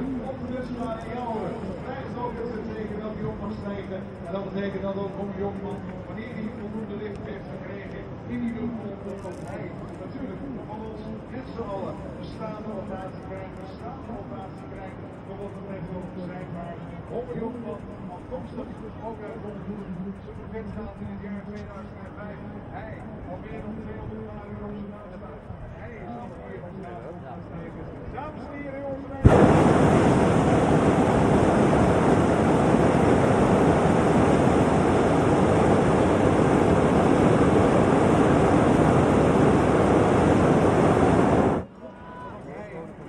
Op de Dutchbaan in Jouwer krijgt ook het teken dat hij op mag stijgen. En dat betekent dat ook Homme Jonkman, wanneer hij voldoende licht heeft gekregen in die luchtballon, dat hij natuurlijk van ons met z'n allen een staande ovatie krijgt. Een staande ovatie krijgt voor wat betreft ook zijn paard. Homme Jonkman, afkomstig ook uit Londen, zijn bekend gaat in het jaar 2005. Hij, al meer dan 200 jaar op zijn naam staat. Hij is al hier op zijn naam stijgen. Dames en heren, onze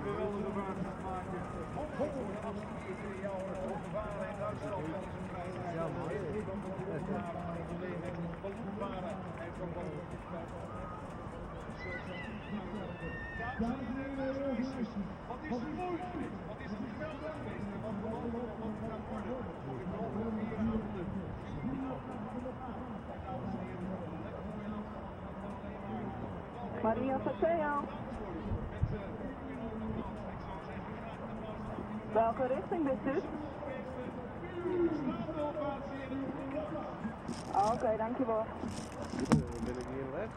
geweldige vaart gaat maken. Homme afgestudeerd in Jouwer, gevaren in Duitsland van zijn vrije tijd. Heeft ook ballonvaren, ballonvaren. Hij heeft ook wat Dames en heren, wat is het mooi geweest? Wat is het geweldig geweest? En wat vooral wat het gaat worden voor de komende vier avonden. En dames en heren, lekker mooie avond. Dat kan alleen maar Maria Fateo. Welke richting bent u? Oké, dankjewel. Dan ben ik hier in les.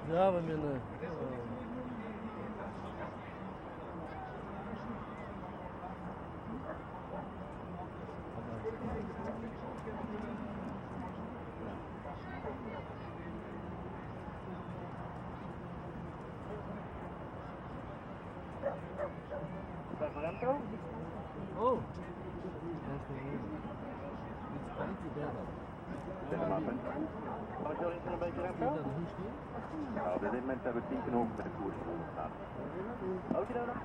Ja, we zijn. Oh. Nou, op dit moment hebben we 10 knopen met de koers van 100 graden.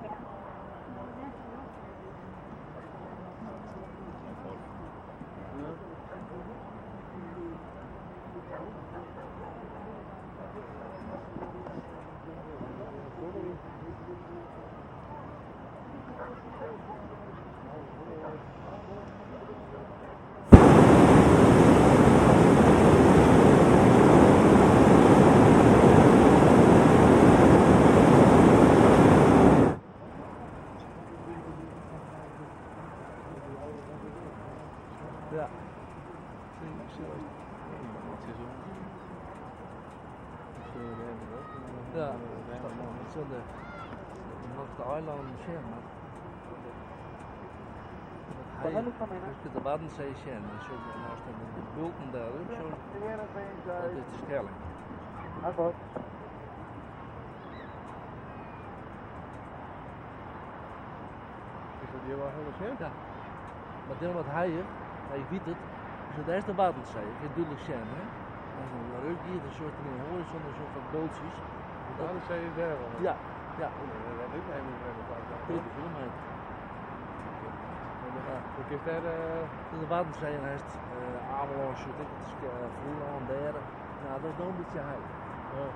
Ja. Ja, så det Måste Island skjermen. Husk de Waddenzee schermen, zo als de bulten daar ook zo. Dat is de Schelling. Akkoord. Is dat hier wel helemaal zin? Ja. Maar dit wat hij hier, hij weet het, dus dat is de Waddenzee, ik kan duidelijk zien, hè. En dan waar ook hier een soort in de horizon, een soort van bultjes. De Waddenzee is daar al. Ja, ja. Oh, nee, dat is helemaal niet 30 kilometer. Ja. Hoe is daar? De Waddenzee en hij is Ameland, zo dik, het is Vlieland, daar. Nou, dat is nog een beetje hij. Ja.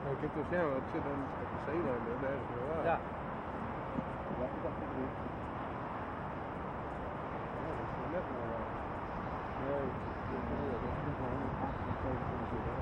Nou, ik heb toch zien, want het zit dan op de Zeeland, daar is het wel waar. Ja. Ja, dat dacht ik niet. Ja, dat is net wel waar. Nee, dat is nog wel 178 zitten.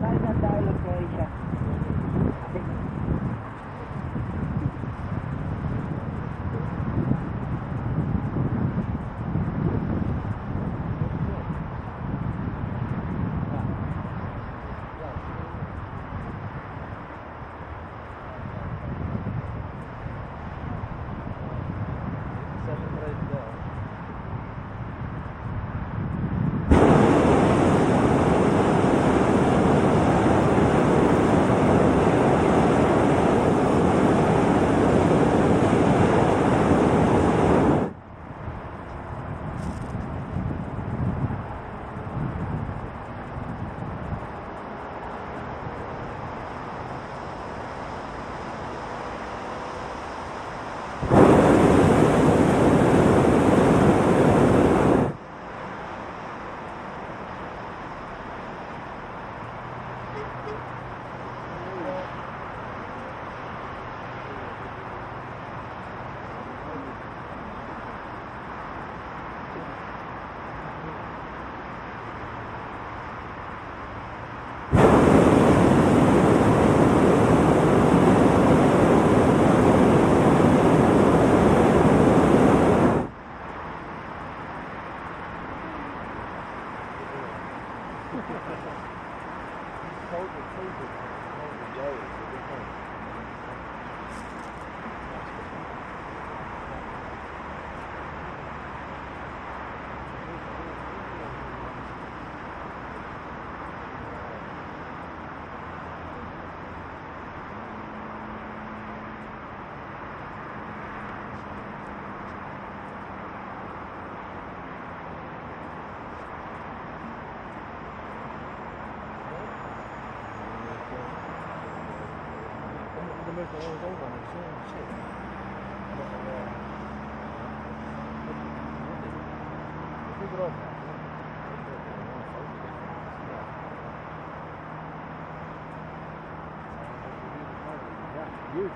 Bijna duidelijk, weet je. moat ik al wat oan, ik sil him sit. Dat is erop. Ja, gut.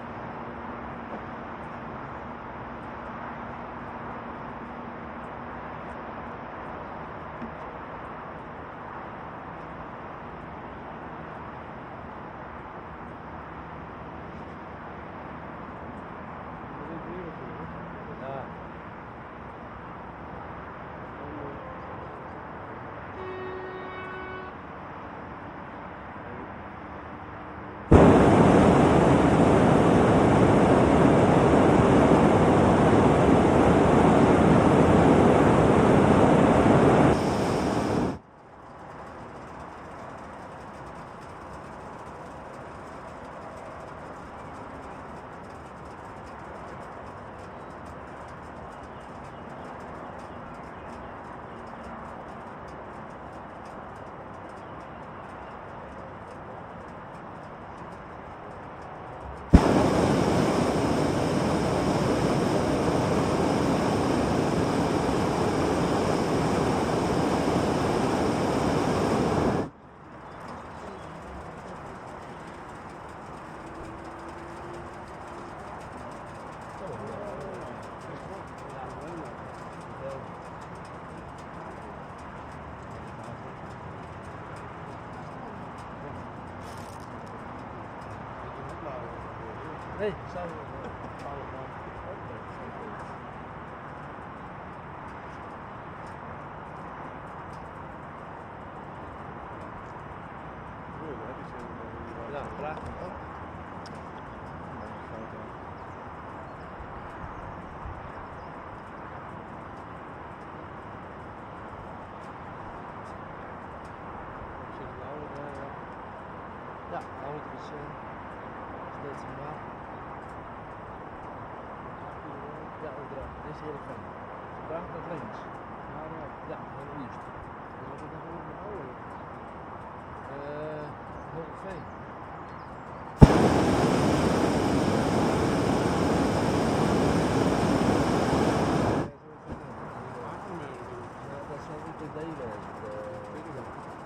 Dat is weer natuurlijk. Ja. Nee, zou Ja, prachtig hoor. Ja, nou moet ik zien. Steeds maar. Ja, opdracht. Dit is heel fijn. Draag naar links. Ja, heel liefst. Hogeveen. Ja, dat zal niet het idee wezen.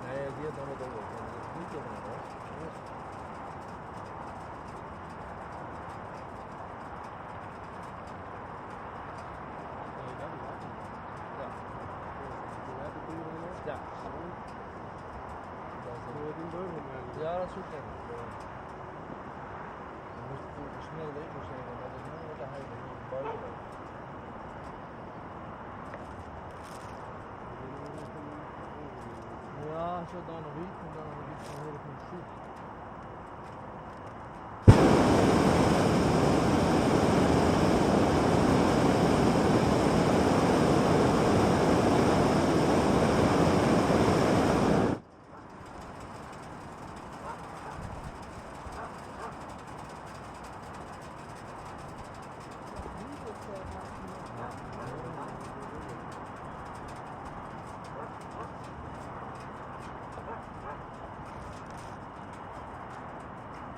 Nee, die had nog wat over. Dat is niet helemaal hoor. Ja. Ja. Ja, dat zoek ik. Dan moest natuurlijk snel weg zijn, maar dat is nu wat hij buiten. Ja, zo dan nog iets en dan nog iets van heel goed zoek.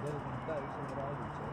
Ben ik nog thuis en eruit iets, hè?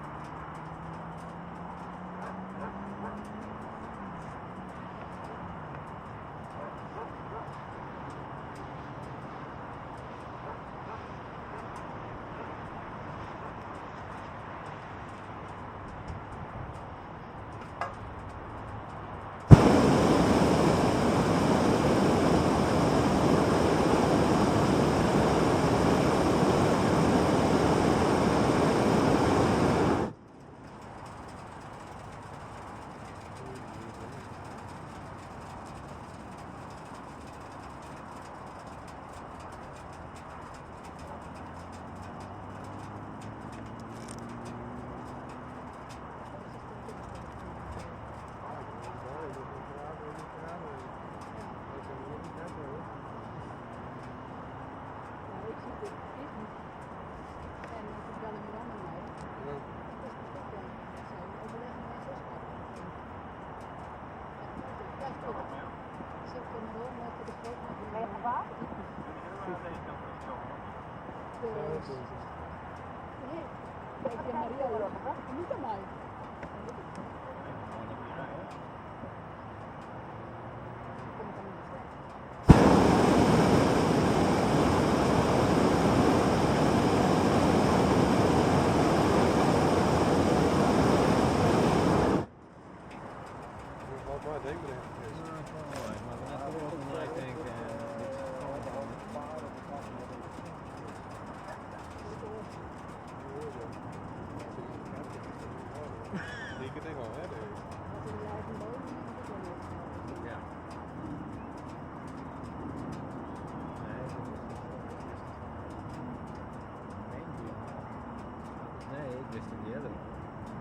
Nee, ik wist it earder al.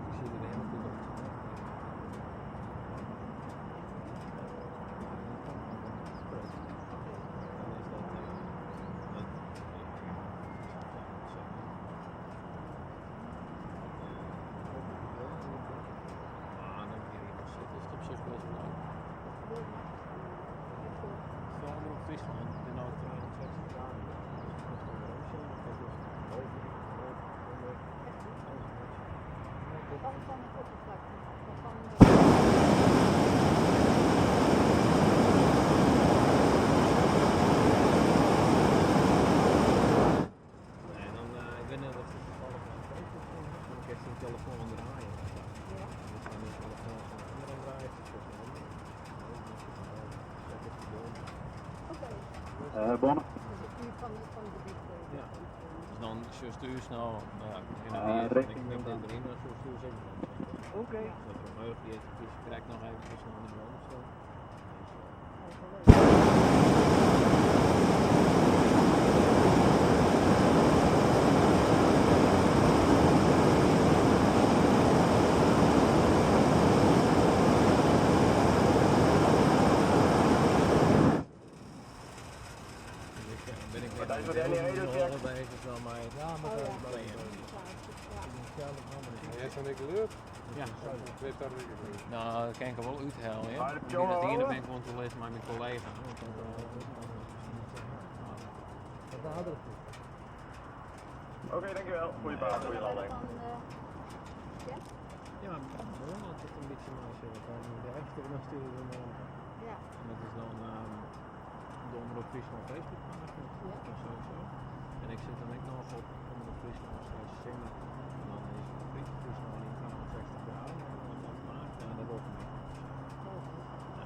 Ik siet der de hiele tiid op te wachtsjen. Dan is dat, dat Ah, dan hier iemand zit, is het op zich best wel leuk. Vooral Omrop Fryslân, ik bin no 62 graden. Dus ik moat wol werom sjen, dan kin ik dus boven, boven, ûnder, alles meitsje. Nee, dan, ik wit net oftst it tafallich op Facebook fûn hast, mar dan kinst dyn telefoan draaie ofsa. Dus dan dyn telefoan fan ûnderen draait, dan sjochst nei ûnderen. Set op de bomen. Bonne. Ja, dus dan sjochst thús no, no ja, hinne en weer, en ik knip dit deryn, dan sjochst thús ek werom sjen. Dus dat er omheech giet, is krekt noch eventsjes nei de boomstam. Dus ik bin ek mear mei it bylden beuzich dan mei it Ja, maar klean. Ja. No, dat kin ik der wol úthelje. By dat iene bin ik oan it oerlizzen mei myn kollega, want dat Ja, moarn as it in bytsje mei sit, want dan de efter dan stuur ik der moarn. En dat is dan de Omrop Fryslân Facebookpagina, dat sowieso. En ik sit dan ek noch op Omrop Fryslân slash simmer. En dan is Fryslân yn 360 graden automatysk. Ja, dat wol ik ek noch.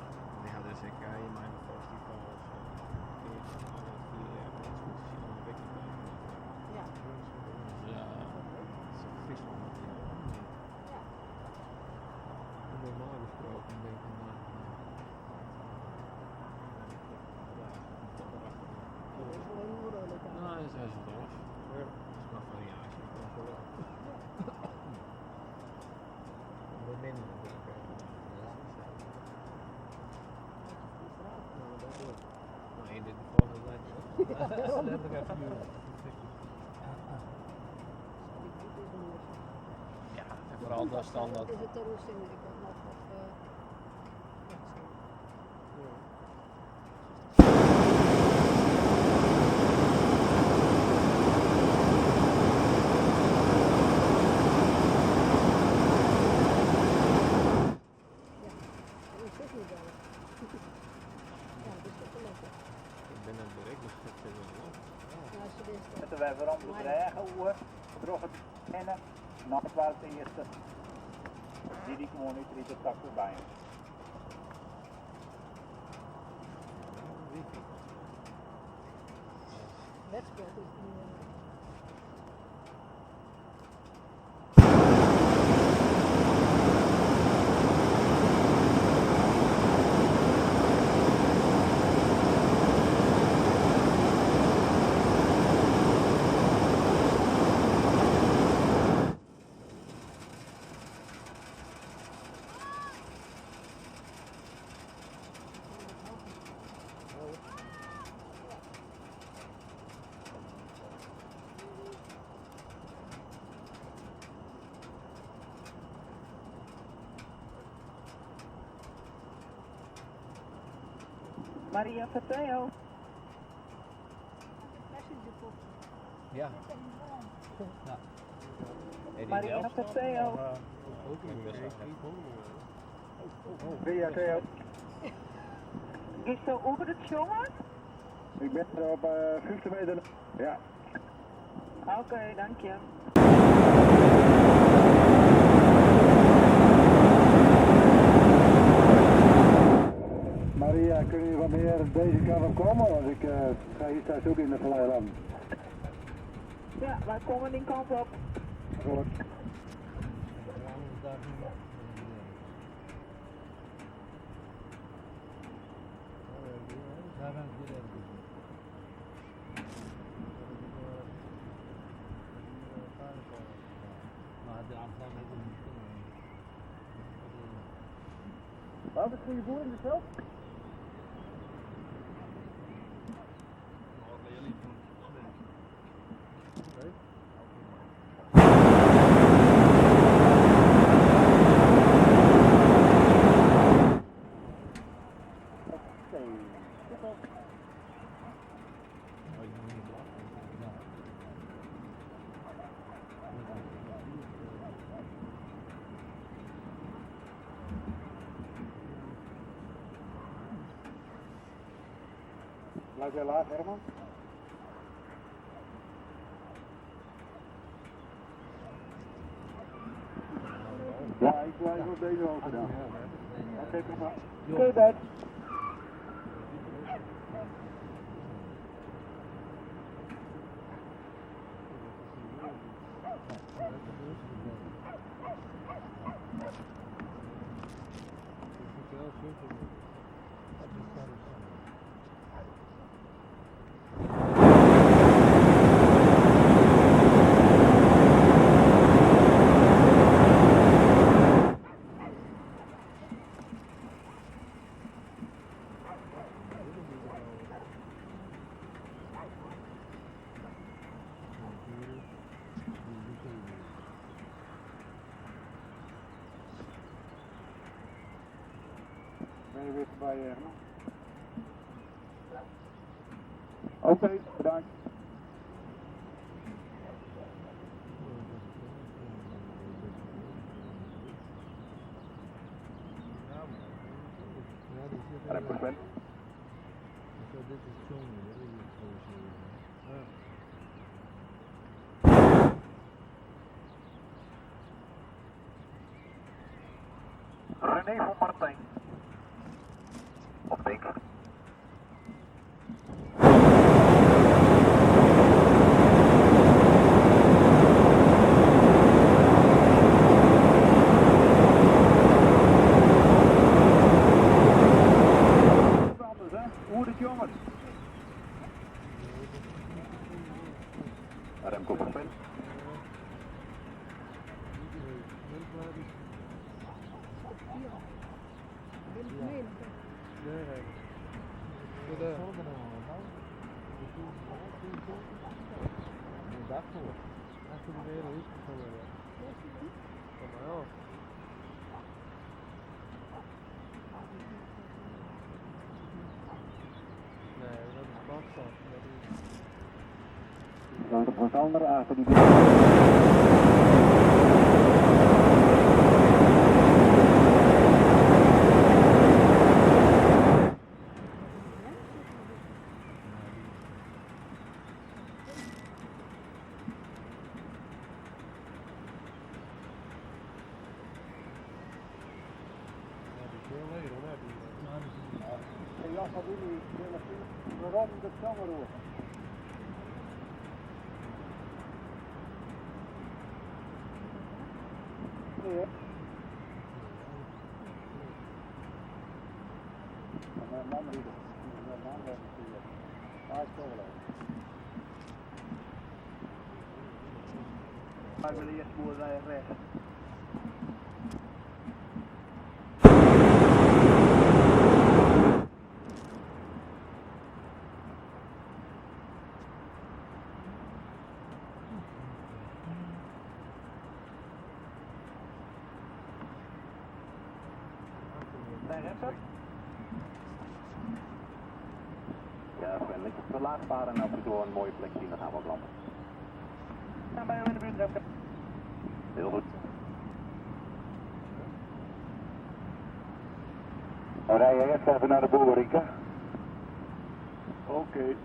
Ja, want dy ha dus ek je mei noch festivals en keatsen, 4 jaar net goed te sjen op de Wikipagina. Dus Fryslân hat dy al oanmeard. Normaal gesproken ben ik vandaag Nou, dat is 2011. Dus qua variatie is het wel leuk. Wat minder natuurlijk. Nou, dat ook. Nou, in dit geval is het letterlijk. Letterlijk even figuurlijk. Ja, en vooral dat is dan dat. Ik bin net berikber, ik sit yn de loft. Sette wy werom de brêge oer troch it hinne nei it doarp earste. Dy dy't gewoan útride tak foarby. Maria Verteo. Ja. Ja. Maria op de CO. Via CO. Is zo over het jongen? Ik ben er op 50 meter. Ja. Oké, dank je. Maria, kun je wat meer deze kant op komen? Want ik ga hier straks ook in de vallei landen. Ja, wij komen die kant op. Goed. Daar ben ik weer even. Maar de Amsterdam heeft het niet kunnen. Wat is goede boer in de veld? Oh, ik moet niet lachen. Blijf jij laag, Herman? Ja, ik blijf op deze hoogte dan. Oké, prima. Oké, Bert. Ben je weer voorbij, Herman? Oké, bedankt. Ja, die zit Remco Sven. Zo, dit is Johnny, dat is het sowieso. Ja. René van Martijn. Op denk. Anders, hè? Hoe de jongen? Remco van Pen. Een dag voor. Nee, dat is Pakistan. Dat is... Dan op wat andere achter die. Ja, die is heel leuk hoor. Die, Jan van Willy, waarom de zangeroer? Nee, hè? En mijn man riep het. Mijn man werd natuurlijk. Maar is toch wel leuk. Maar ik wil eerst boerderij recht. Bij Remco? Ja, Sven, lekker te laag varen en af en toe een mooie plek zien, dan gaan we ook landen. Ja, bij jou in de buurt, Remco. Heel goed. Dan rij je eerst even naar de boer, Rieke. Oké.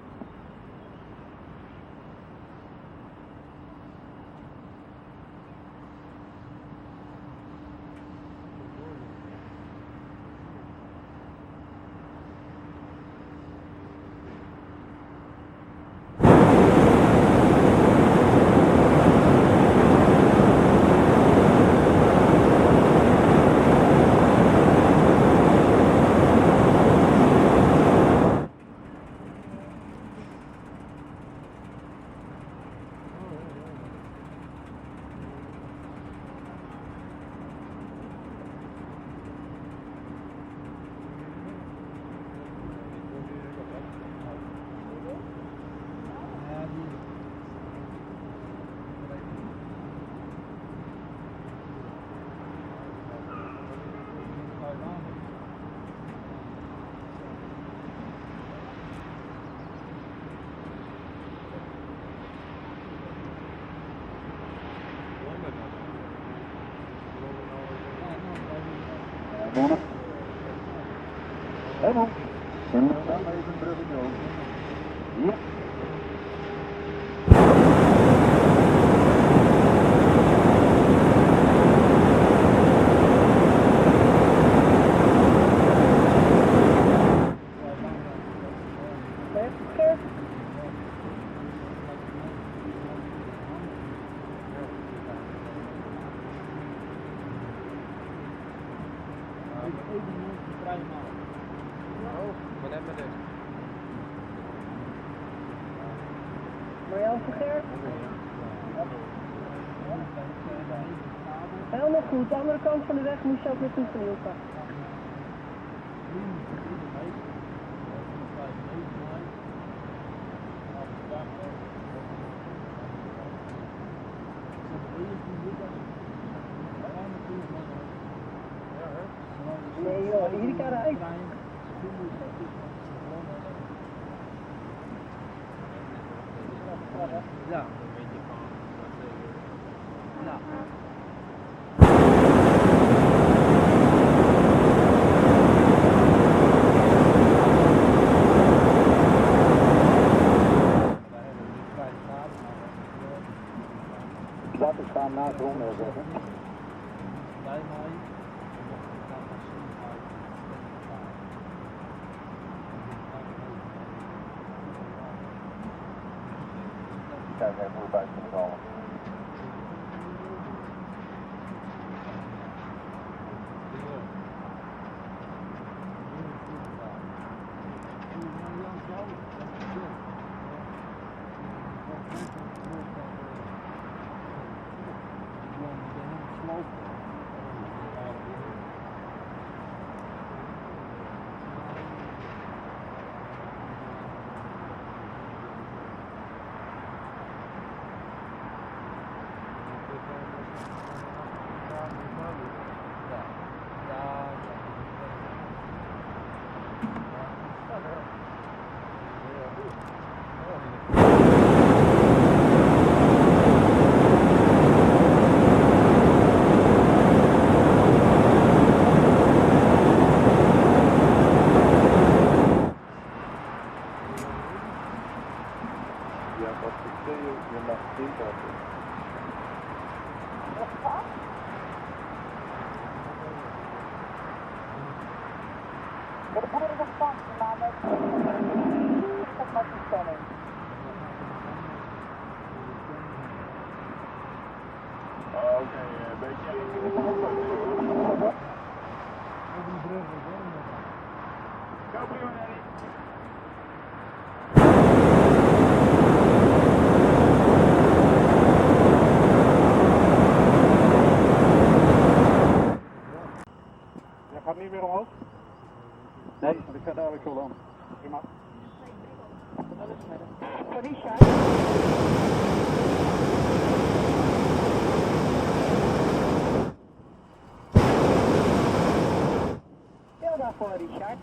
Mannen. Helemaal. En dan even een bruggetje over. Ja. Oh, maar net maar dit. Marjan Vergeer. Helemaal goed. De andere kant van de weg moest je ook naartoe van Ilka. Nee joh, Erika rijdt. Ja. Dan weet je van dat Ja. Laat ik gaan naast ronde zetten. Bij mij. Kijk even hoe buiten de ballen. Ja, wat ik zei, je mag geen praten. De boeren op vakantie, maar met op mijn toestemming. Oké, een beetje. Ga prima, Nelly. Jij gaat niet meer omhoog? Nee, ik ga dadelijk zo landen. Prima. Richard. Stil daarvoor, Richard.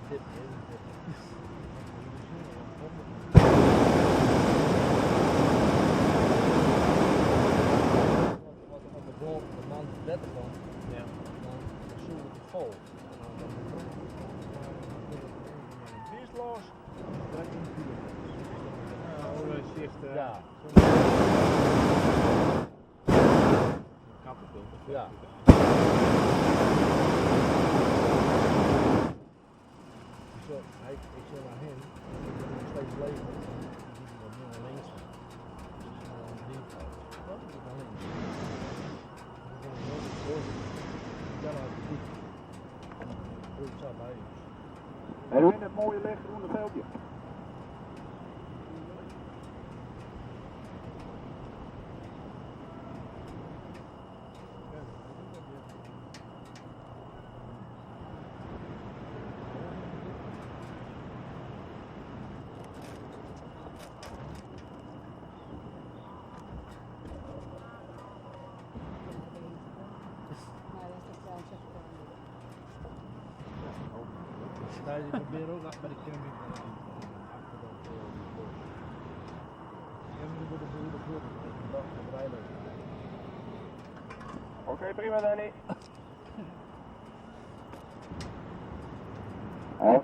Dit. eerste. Ja. Katapult. Ja. Zo, hij, ik zeg naar hem, ik ben nog steeds levend. En die ziet er wat meer naar links gaan. Dus ik snel een ding fout. Wat is het naar links? En dan kan ik nooit voor Ja, nou, het goed. En dan zo bij ons. Erwin, het mooie lichtgroene veldje. Maar dat is wel zo gekomen. Nee, ik probeer ook bij de camping te gaan. Achter dat die bos. De camping wordt de voer, de dag van rijden. Oké, prima Danny.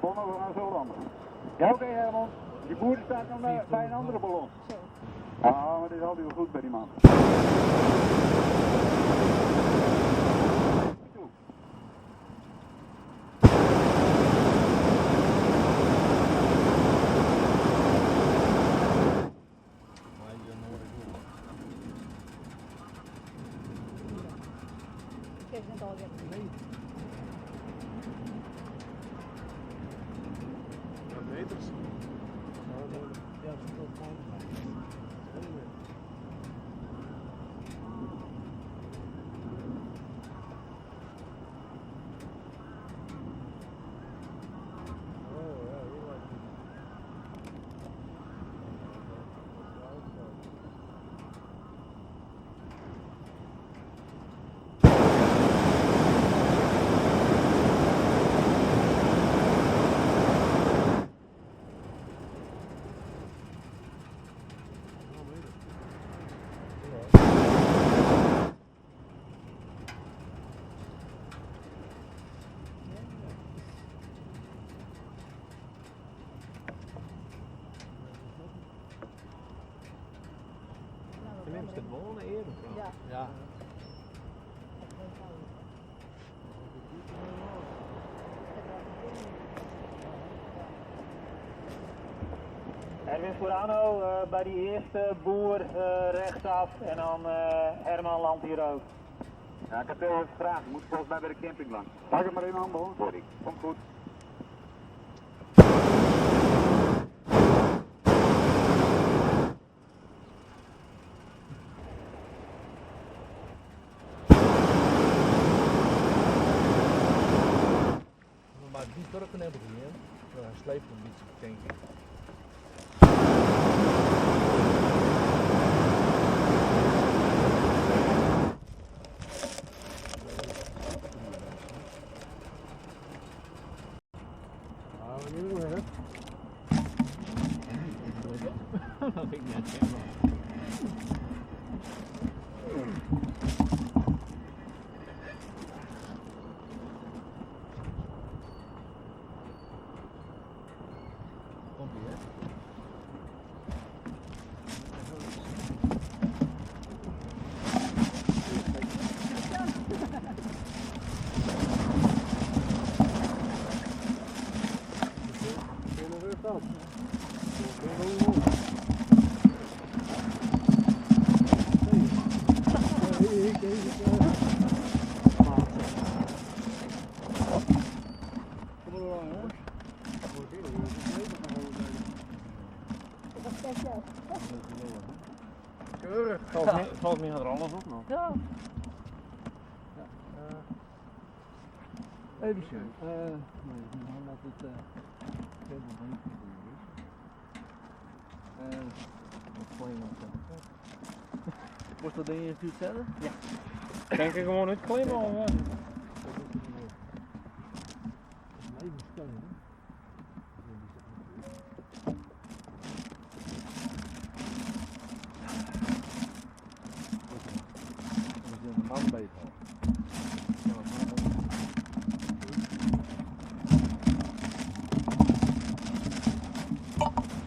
Bonne, we gaan zo landen. Ja, oké Herman. Die boer die staat nog bij een andere ballon. Zo. Ja, maar dit is altijd wel goed bij die man. Maar je hoor ik ook. Ik heb net al weer. Nee. Ja, meters. Ja, dat is wel fijn. Oh ja, hier lijkt het. Tenminste, wonen eerder. Ja. Ja. Erwin Furano bij die eerste boer rechtsaf en dan Herman landt hier ook. Ja, ik heb even gevraagd. Moet volgens mij bij de camping langs. Pak het maar in handen hoor. Sorry. Komt goed. Maar die Turken hebben gezien, dan sleept een beetje, denk ik. Dat ik net helemaal. Komt ie, hè? Kom er aan, jongens. Dat was best wel. Keurig. Valt me er alles op nog. Ja. Even zien. Nee, omdat het geen probleem is. Wat vond je nou? Was dat ding ingestuurd verder? Kan ik er gewoon uitklimmen of? Dat doet het niet meer. Dat is een even steun, hè? Dat is een man beter.